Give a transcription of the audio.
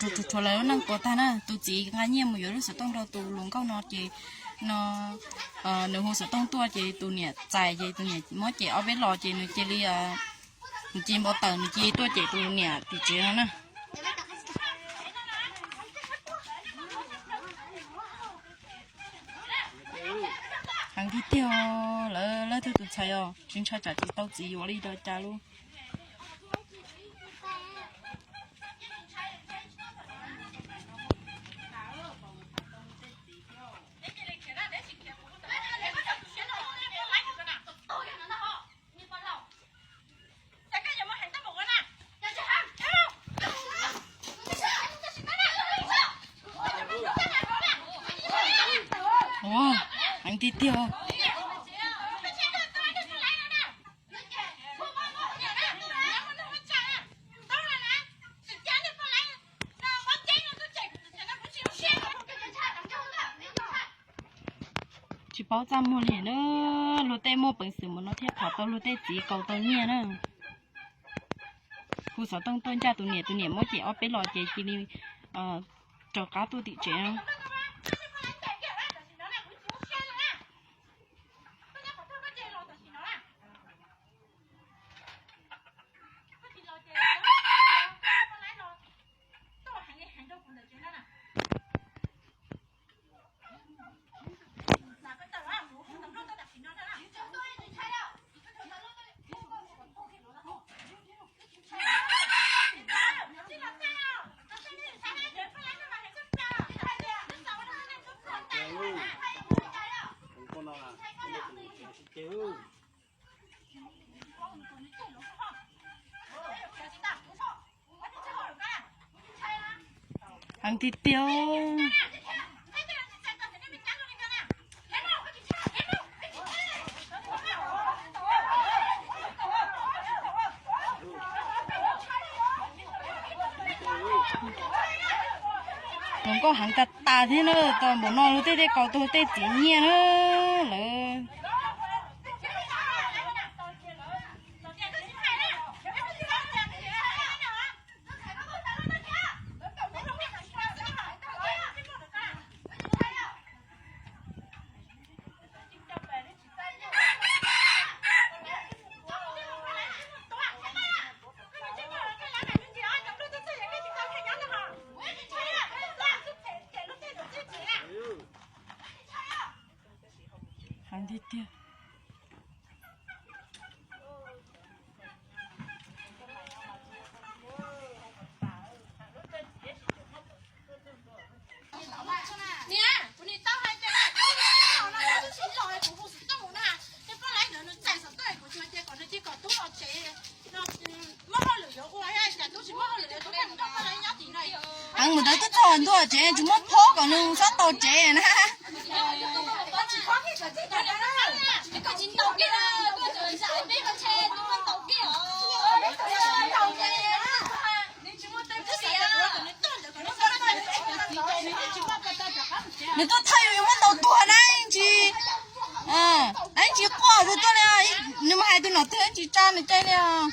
rhuav rhuav lawv lub neej puas tag na. Tus txiv nqa nyiaj mus yuav lub xov tooj rau tus hluas nkauj no ces no nws hu xov tooj tuaj ces tus niam txais ces tus niam muab cem ob peb los ces nws cia li nws cia li npau taws, nws cia li tuaj cem tus niam tim tsev no na. Heev tiag tiag, lawv leej twg tus ntxhais os tsis ntshai tsam tsis tau txiv yuav li los cas lauj. Heev tiag tiag. Tsis paub txaj muag li na, luag tej muaj peev xwm mus no thiaj thov tau luag tej txiv kaus tau nyiaj na. Hu xov tooj tuaj ncaj tus niam, tus niam muab cem ob peb los ces cia li rov qab tuaj tim tsev no. Heev tiag tiag. Hluas nkauj heev tas tas thiab na, tau npaum no luag tej thiaj kaus tau tej txiv nyiaj na lawm. Heev tiag tiag. Eev, mus ntawd twb txog ntua tsev tsis muab phob kom nws txhob tau tsev na. Nws tuaj thawj yus yuav muab ntaus tuag na, ib ntsis, ib ntsis quaj tuaj li, nws mus hais tus nom twg ib ntsis tsa nws cai li os.